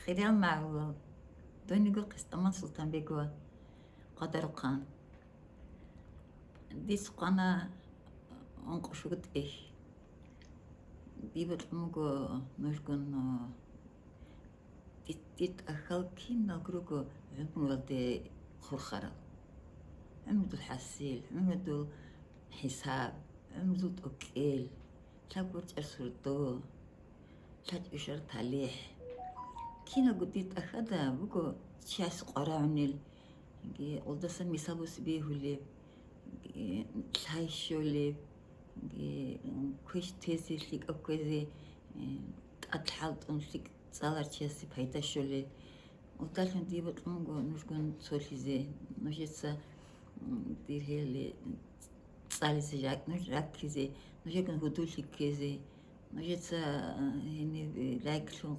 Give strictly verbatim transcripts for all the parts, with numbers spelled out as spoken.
Хириял магӀарулал, дойниго Къистаман Султанбегова къадарухъан. Дица хъвана ункъо-щуго тӀехь. Дие бокьун буго нужгун, а, ди-, дир тӀахьал киналго руго гӀумруялде хурхарал. ГӀумрудул хӀасил, гӀумрудул хӀисаб, гӀумрудул тӀокӀел, лъаб гъоркьа сурдо, лъачӀ-ушар талихӀ. Киналго дир тӀахьалда буго чияс къварагӀунел, ги, гъолдаса мисал буси бегьулеб, ги, лъай щолеб, ги, квеш тезе, лъикӀав кквезе, э, тӀад хӀалтӀун лъикӀ цӀаларчиясе пайда щолеб. Удалъун дие бокьун буго нужгун цолъизе, нужеца, м, дир гьел цӀализе жак-, нуж раккизе, нужегун гьудуллъи ккезе, нужеца, э, гьениб, э, лайклъун,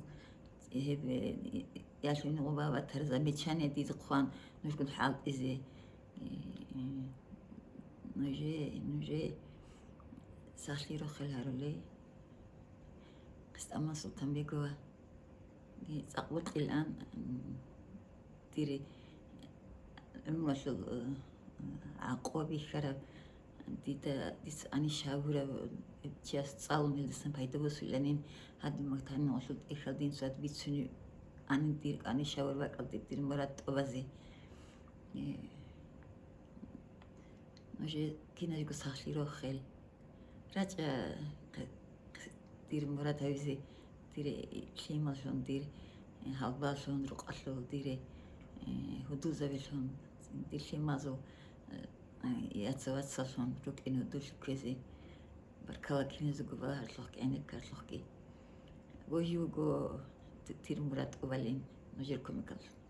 гьеб, э, ялъуни гъуба батар замечание дида хъван нужгун хӀалтӀизе. Э, э, нужее, нужее сахлъи рохел гьарулей. Къистаман Султанбегова. Ди цӀакъ бокьилан, м, дир гӀумруялъул, э, гӀакъуба бихьараб, дида, дица гьанир щавурав чияс цӀалун гьелдасан пайда босулилан, гьадин мактани гъолъул тӀехьал дин цояб бицунеб гьанир дир гьанир щавураб бакӀалде дир мурад тӀубазе. Э, нужее киназего сахлъи рохел. РачӀа, дир мурад гьавизе, дир лъималлъун, дир гьалбаллъун, рукъалъул, дир гьудулзабилъун, дир лъимазул яца-вацаллъун рукӀин гьудуллъи кквезе. Баркала киназего балагьарлъухъги, гӀенеккарлъухъги. Вожи вуго дир мурад тӀубалин нужер кумекаллъун.